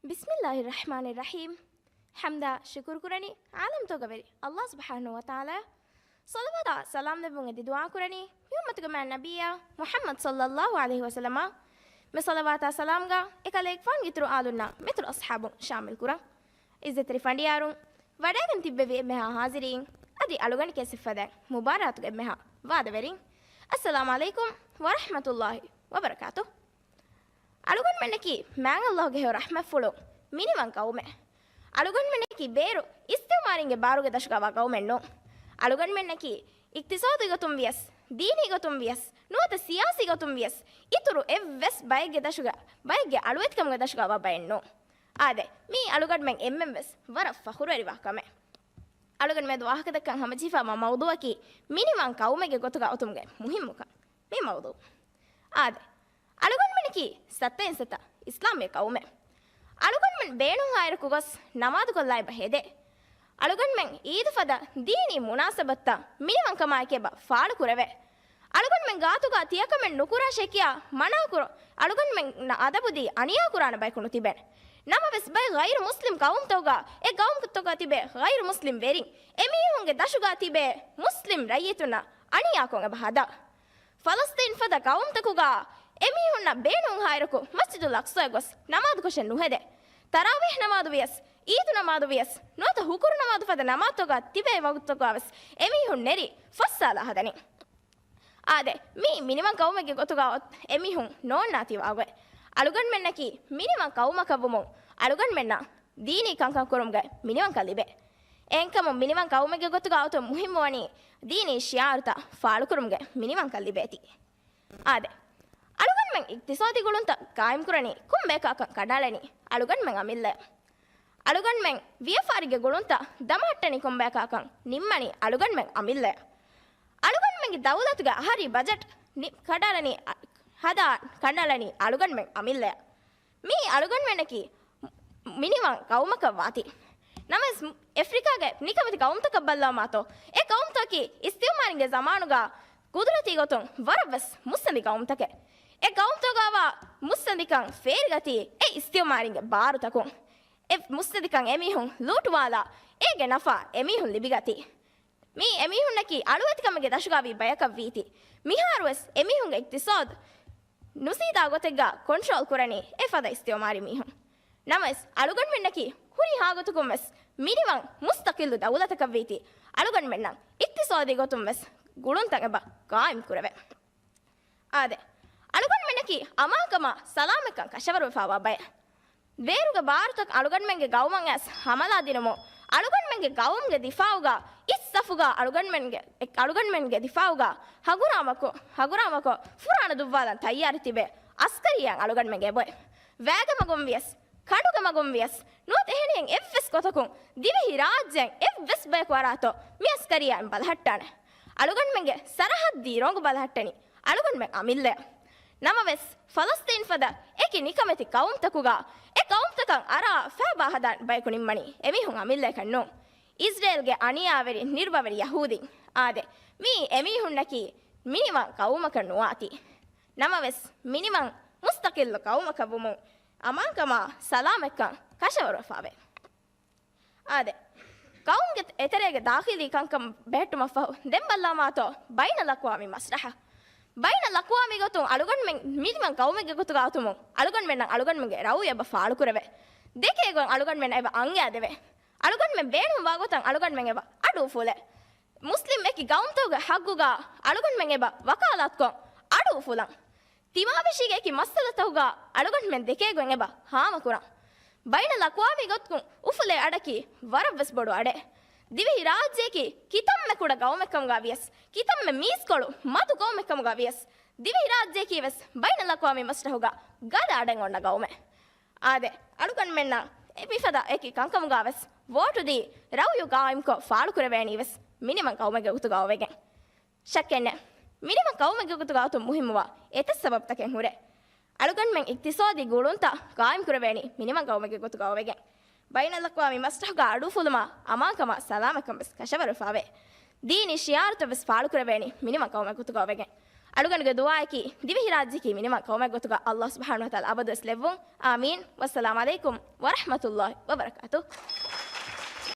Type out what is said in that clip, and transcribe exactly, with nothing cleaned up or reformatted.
ބިސްމިއްލާހި ރަޙްމާނި ރަޙީމް. ޙަމްދާ ޝުކުރު ކުރަނީ ޢާލަމްތަކުގެ ވެރި ﷲ ސުބްޙާނަހޫ ވަތަޢާލާ. ޞަލަވާތާ ސަލާމް ލެއްވުން އެދި ދުޢާ ކުރަނީ މި އުއްމަތުގެ މާތް ނަބިއްޔާ މުޙައްމަދު ޞައްލައްލާހު ޢަލައިހި ވަސައްލަމާ. މި ޞަލަވާތާ ސަލާމްގަ އެކަލޭގެފާނުގެ އިތުރު އާލުންނާ މިތުރު އަޞްޙާބުން ޝާމިލް ކުރަން. ޢިއްޒަތްތެރި ފަނޑިޔާރުން، ވަޑައިގެން ތިއްބެވި އެންމެހާ ޙާޟިރީން، އަދި އަޅުގަނޑު ކޭސް އެއްފަދައިން މުބާރާތުގެ އެންމެހާ ވާދަވެރިން، އައްސަލާމު ޢަލައިކުމް ވަރަޙްމަތުﷲ ވަބަރަކާތުހު. އަޅުގަނޑުމެންނަކީ މާތް ﷲގެ ހެޔޮ ރަޙްމަތްފުޅު މިނިވަން ޤައުމެއް. އަޅުގަނޑުމެންނަކީ ބޭރު އިސްތިޢުމާރީންގެ ބާރުގެ ދަށުގަވާ ޤައުމެއް ނޫން. އަޅުގަނޑުމެންނަކީ އިޤްތިޞާދީ ގޮތުން ވިޔަސް، ދީނީ ގޮތުން ވިޔަސް، ނުވަތަ ސިޔާސީ ގޮތުން ވިޔަސް، އިތުރު އެއްވެސް ބައެއްގެ ދަށުގަ، ބައެއްގެ އަޅުވެތިކަމުގެ ދަށުގަވާ ބައެއް ނޫން. އާދެ، މީ އަޅުގަނޑުމެން އެންމެންވެސް ވަރަށް ފަޚުރުވެރިވާ ކަމެއް. އަޅުގަނޑުމެން ވާހަކަދައްކަން ހަމަޖެހިފާވާ މައުޟޫޢަކީ މިނިވަން ޤައުމެއްގެ ގޮތުގަ އޮތުމުގެ މުހިއްމުކަން. މި މައުޟޫޢު. އާދެ، އަޅުގަނޑުމެންނަކީ ސައްތައިން ސަތަ އިސްލާމީ ޤައުމެއް. އަޅުގަނޑުމެން ބޭނުންހާއިރަކު ގޮސް ނަމާދުކޮށްލާ އެބަ ހެދޭ. އަޅުގަނޑުމެން ޢީދު ފަދަ ދީނީ މުނާސަބަތުތައް މިނިވަންކަމާއެކީ އެބަ ފާޅުކުރެވޭ. އަޅުގަނޑުމެން ގާތުގަ ތިޔަކަމެއް ނުކުރާށޭ ކިޔާ މަނާކުރު، އަޅުގަނޑުމެން އަދަބުދީ އަނިޔާކުރާނެ ބަޔަކު ނުތިބޭނެ. ނަމަވެސް ބައެއް ޣައިރު މުސްލިމް ޤައުމުތަކުގަ އެ ޤައުމުތަކުގަ ތިބޭ ޣައިރު މުސްލިމް ވެރިން އެމީހުންގެ ދަށުގަ ތިބޭ މުސްލިމް ރައްޔިތުންނަށް އަނިޔާކޮށް އެބަ ހަދާ. ފަލަސްޠީން ފަދަ ޤައުމުތަކުގަ އެމީހުންނަށް ބޭނުންހާއިރަކު މަސްޖިދުލް އަޤްޞާއަށް ގޮސް ނަމާދުކޮށެއް ނުހެދޭ. ތަރާވީޙް ނަމާދު ވިޔަސް، ޢީދު ނަމާދު ވިޔަސް، ނުވަތަ ހުކުރު ނަމާދު ފަދަ ނަމާދުތަކުގަ ތިބޭ ވަގުތުތަކުގަވެސް އެމީހުން ނެރި ފައްސާލާ ހަދަނީ. އާދެ، މީ މިނިވަން ޤައުމެއްގެ ގޮތުގަ އޮތް އެމީހުން ނޯންނާތީ ވާގޮތް. އަޅުގަނޑުމެންނަކީ މިނިވަން ޤައުމަކަށް ވުމުން އަޅުގަނޑުމެންނަށް ދީނީ ކަންކަން ކުރުމުގެ މިނިވަންކަން ލިބޭ. އެހެންކަމުން މިނިވަން ޤައުމެއްގެ ގޮތުގަ އޮތުން މުހިއްމުވަނީ ދީނީ ޝިޢާރުތައް ފާޅުކުރުމުގެ މިނިވަންކަން ލިބޭތީ. އާދެ، އަޅުގަނޑުމެން އިޤްތިޞާދީ ގުޅުންތައް ޤާއިމްކުރަނީ ކޮން ބަޔަކާކަން ކަނޑައަޅަނީ އަޅުގަނޑުމެން އަމިއްލައަށް. އަޅުގަނޑުމެން ވިޔަފާރިގެ ގުޅުންތައް ދަމަހައްޓަނީ ކޮންބަޔަކާކަން ނިންމަނީ އަޅުގަނޑުމެން އަމިއްލައަށް. އަޅުގަނޑުމެންގެ ދައުލަތުގެ އަހަރީ ބަޖެޓް ނި-، ކަނޑައަޅަނީ އަ-، ހަދާ ކަނޑައަޅަނީ އަޅުގަނޑުމެން އަމިއްލައަށް. މީ އަޅުގަނޑުމެންނަކީ މިނިވަން ޤައުމަކަށް ވާތީ. ނަމަވެސް، އެފްރިކާގެ ނިކަމެތި ޤައުމުތަކަށް ބައްލަވާމާތޯ، އެ ޤައުމުތަކަކީ އިސްތިޢުމާރީންގެ ޒަމާނުގަ ޤުދުރަތީ ގޮތުން ވަރަށްވެސް މުއްސަނދި ޤައުމުތަކެއް. އެ ޤައުމުތަކުގަވާ މުއްސަނދިކަން ފޭރިގަތީ އެ އިސްތިޢުމާރީންގެ ބާރުތަކުން. އެ މުއްސަނދިކަން އެމީހުން ލޫޓުވާލާ، އޭގެ ނަފާ އެމީހުން ލިބިގަތީ. މީ އެމީހުންނަކީ އަޅުވެތިކަމެއްގެ ދަށުގަވީ ބަޔަކަށް ވީތީ. މިހާރުވެސް އެމީހުންގެ އިޤްތިޞާދު ނުސީދާ ގޮތެއްގަ ކޮންޓްރޯލް ކުރަނީ އެފަދަ އިސްތިޢުމާރީ މީހުން. ނަމަވެސް، އަޅުގަނޑުމެންނަކީ ހުރިހާ ގޮތަކުންވެސް މިނިވަން މުސްތަޤިއްލު ދައުލަތަކަށްވީތީ، އަޅުގަނޑުމެންނަށް އިޤްތިޞާދީ ގޮތުންވެސް ގުޅުންތައް އެބަ ޤާއިމް ކުރެވޭ. އާދެ، އަޅުގަނޑުމެންނަކީ އަމާންކަމާ ސަލާމަތްކަން ކަށަވަރުވެފާވާ ބައެއް. ބޭރުގެ ބާރުތަކަށް އަޅުގަނޑުމެންގެ ގައުމަށް އައިސް ހަމަލާ ދިނުމުން، އަޅުގަނޑުމެންގެ ގައުމުގެ ދިފާޢުގަ އިސް ސަފުގަ އަޅުގަނޑުމެންގެ، އަޅުގަނޑުމެންގެ ދިފާޢުގަ ހަނގުރާމަކޮށް، ހަނގުރާމަކޮށް ފުރާނަ ދުއްވާލަން ތައްޔާރަށް ތިބޭ އަސްކަރިއްޔާ އަޅުގަނޑުމެންގެ އެބައޮތް. ވައިގެ މަގުން ވިޔަސް، ކަނޑުގެ މަގުން ވިޔަސް، ނުވަތަ އެހެނިހެން އެއްވެސް ގޮތަކުން ދިވެހި ރާއްޖޭން އެއްވެސް ބަޔަކު އަރާތޯ މި އަސްކަރިއްޔާއިން ބަލަހައްޓާނެ. އަޅުގަނޑުމެންގެ ސަރަހައްދީ ރޮނގު ބަލަހައްޓަނީ އަޅުގަނޑުމެން އަމިއްލައަށް. ނަމަވެސް، ފަލަސްޠީން ފަދަ އެކި ނިކަމެތި ޤައުމުތަކުގަ އެ ޤައުމުތަކަށް އަރާ ފައިބާ ހަދާން ބަޔަކު ނިންމަނީ އެމީހުން އަމިއްލައަކަށް ނޫން. އިޒްރޭލްގެ އަނިޔާވެރި ނިރުބަވެރި ޔަހޫދީން. އާދެ، މީ އެމީހުންނަކީ މިނިވަން ޤައުމަކަށް ނުވާތީ. ނަމަވެސް، މިނިވަން މުސްތަޤިއްލު ޤައުމަކަށް ވުމުން އަމާންކަމާ ސަލާމަތްކަން ކަށަވަރުވެފާވޭ. އާދެ، ޤައުމުގެ އެތެރޭގެ ދާޚިލީ ކަންކަން ބެހެއްޓުމަށްފަހު، ދެން ބައްލަވާމާތޯ ބައިނަލްއަޤްވާމީ މަސްރަޙަ. ބައިނަލްއަޤްވާމީ ގޮތުން އަޅުގަނޑުމެން މިނިވަން ޤައުމެއްގެ ގޮތުގަ އޮތުމުން، އަޅުގަނޑުމެންނަށް އަޅުގަނޑުމެންގެ ރައުޔު އެބަ ފާޅުކުރެވޭ. ދެކޭގޮތް އަޅުގަނޑުމެން އެބަ އަންގައިދެވޭ. އަޅުގަނޑުމެން ބޭނުންވާ ގޮތަށް އަޅުގަނޑުމެން އެބަ އަޑު އުފުލޭ. މުސްލިމް އެކި ޤައުމުތަކުގެ ޙައްޤުގަ އަޅުގަނޑުމެން އެބަ ވަކާލާތުކޮށް އަޑު އުފުލަން. ތިމާވެށީގެ އެކި މައްސަލަތަކުގަ އަޅުގަނޑުމެން ދެކޭގޮތް އެބަ ހާމަކުރަން. ބައިނަލްއަޤްވާމީ ގޮތުން އުފުލޭ އަޑަކީ ވަރަށްވެސް ބޮޑު އަޑެއް. ދިވެހި ރާއްޖެއަކީ ކިތަންމެ ކުޑަ ގައުމެއްކަމުގަ ވިޔަސް، ކިތަންމެ މީސްކޮޅު މަދު ގައުމެއްކަމުގަ ވިޔަސް، ދިވެހި ރާއްޖެއަކީ ވެސް ބައިނަލްއަޤްވާމީ މަސްރަޙުގަ ގަދަ އަޑެއް އޮންނަ ގައުމެއް. އާދެ، އަޅުގަނޑުމެންނަށް އެ މިފަދަ އެކި ކަންކަމުގަ ވެސް ވޯޓު ދީ، ރައުޔު ޤާއިމްކޮށް ފާޅުކުރެވޭނީ ވެސް މިނިވަން ޤައުމެއްގެ ގޮތުގަ އޮވެގެން. ޝައްކެއް ނެތް. މިނިވަން ޤައުމެއްގެ ގޮތުގަ އޮތުން މުހިއްމުވާ އެތައް ސަބަބުތަކެއް ހުރޭ. އަޅުގަނޑުމެން އިޤްތިޞާދީ ގުޅުންތައް ޤާއިމްކުރެވޭނީ މިނިވަން ޤައުމެއްގެ ގޮތުގަ އޮވެގެން. ބައިނަލްއަޤްވާމީ މަސްރަޙުގަ އަޑުއުފުލުމާ އަމާންކަމާ ސަލާމަތްކަން ވެސް ކަށަވަރުވެފާވޭ. ދީނީ ޝިޢާރުތައް ވެސް ފާޅުކުރެވޭނީ މިނިވަން ޤައުމެއްގެ ގޮތުގަ އޮވެގެން. އަޅުގަނޑުގެ ދުޢާއަކީ ދިވެހިރާއްޖެއަކީ މިނިވަން ޤައުމެއްގެ ގޮތުގަ ﷲ ސުބްޙާނަހޫ ވަތަޢާލާ އަބަދުވެސް ލެއްވުން. އާމީން. ވައްސަލާމް ޢަލައިކުމް ވަރަޙްމަތުﷲ ވަބަރަކާތުހު.